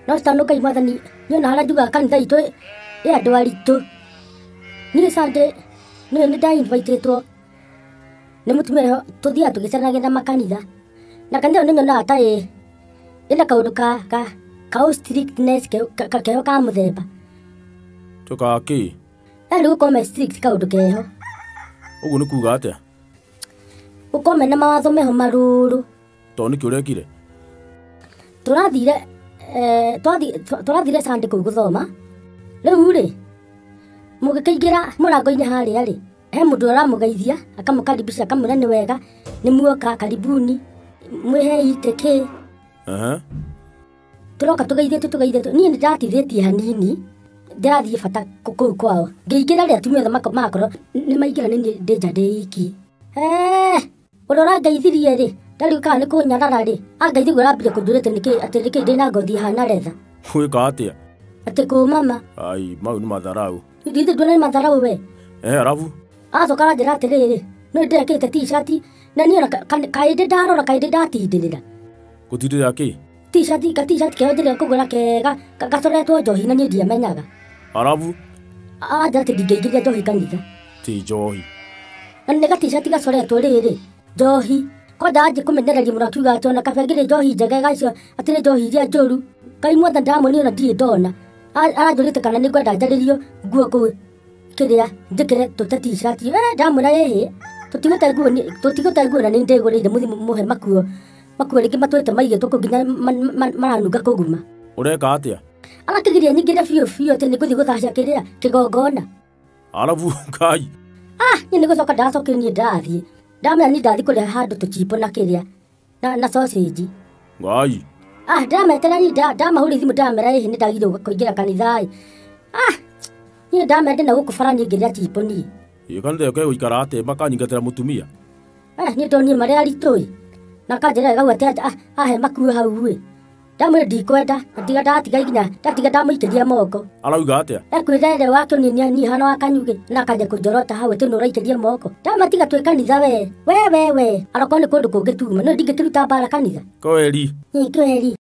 No citano Ngai mwathani niona harĩa njugaga kanitha itũ ĩ andũ aritũ. Niĩ Sunday nĩ nda-invitĩtwo nĩ mũtumia ũyũ tũthiaga tũgĩceranagia na makanitha. Na kanitha ĩyo nĩ nyonaga ta ĩna kaũndũ ka strictness keho ka mũthemba. Tũka kĩ? Yaani gũkorwo me strict kaũndũ keho. Ũguo nĩ kuga atĩa? Gũkorwo mena mawatho meho marũrũ. Tondũ nĩkĩ ũrekire? Tũrathire tũrathire Sunday kũu gũthoma. Rĩu rĩ, mũgĩkĩingĩra mũrango-inĩ harĩa rĩ, he mũndũ ũramũgeithia, akamũkaribisha, akamwĩra nĩ wega, nĩ muoka, karibuni, mwĩhei itĩ kĩ. Tũroka tũgeithĩtio tũgeithĩtio. Niĩ nĩ ndatithĩtie hanini, ndĩrathiĩ bata kũu kwao. Ngĩingĩra rĩ, atumia othe magakorwo nĩ maingĩra nĩ niĩ ndĩ nja ndĩ iki. Ũrĩa ũrangeithirie rĩ, ndarĩ kana nĩ kũnyarara rĩ, angeithia ũguo arambire kũnjũria atĩ nĩkĩ, atĩ nĩkĩ ndĩna ngothi ĩhana retha. Gwĩka atĩa? Atĩ kũmama. Ai, mau nĩ matharau. Ithuĩ ndũrĩ matharau we. Arabu? Acoka aranjĩra atĩrĩrĩ, no ndĩrekĩrĩte t-shirt, na niĩ ona kaĩ ndĩ ndarora, kaĩ ndĩ ndatindĩrĩra. Gũtindĩrĩra kĩ? T-shirt, ka t-shirt keo njĩrĩga kũgũra kega, gacoretwo njohi na niĩ ndiamenyaga. Arabu? Anjĩra atĩ ndingĩingĩria njohi kanitha. Ti njohi. Na nĩ ga t-shirt gacoretwo rĩrĩ, njohi. Kwanja anjĩ kũmenereria mũno akiuga atĩ ona kaba ĩngĩ njohi njega gacio, atĩ nĩ njohi iria njũru. Ngai mwathani ndamwonire ona ndirĩ ndona. Aranjũrĩte kana nĩ ngwenda njarĩrio nguo kũu kĩrĩa njĩkĩre tũte t-shirt. Ndamwĩra ĩhĩ, tũtigũte nguo nĩ, tũtigũte nguo na nĩ ndĩgũrĩire mũthiĩ mũhe makuo. Makuo rĩngĩ matũĩte maigĩtwo kũu nginya maranunga kũguma. Ũreka atĩa? Arakĩgiria nyingĩre biũ biũ atĩ nĩ ngũthiĩ gũthacia kĩrĩa kĩgongona. Arabu Ngai. Niĩ nĩ gũcoka ndacokire niĩ ndathiĩ. Ndamenya niĩ ndathiĩ kũrĩa handũ tũchipo na kĩrĩa na sausage. Ngai. Ndametera niĩ ndamahũrĩra thimũ ndamera ĩhĩ nĩ ndagĩrĩirwo kũingĩra kanitha ĩ. Niĩ ndamera ndĩna gũkũ bara niĩ ngĩrĩa chipo niĩ. Ĩ kanitha ĩyo kegũikara atĩa makanyingatĩra mũtumia? Niĩ ndonire marĩa aritũ ĩ. Na kanjĩra gau atĩ ahe makuo hau ĩ. Ndamwĩra ndikwenda, ndiga ndatiga nginya, ndatiga ndamũikĩria moko. Arauga atĩa? Ekwĩra ĩrĩa wake niĩ hana wa kanyugĩ, na akanja kũnjorota hau atĩ nĩ ũraikĩria moko. Ndamatiga twĩ kanitha we. We we we. Arokorwo nĩ kũndũ kũngĩ tuma, no ndingĩkĩruta mbara kanitha. Kweri. Ĩ kweri.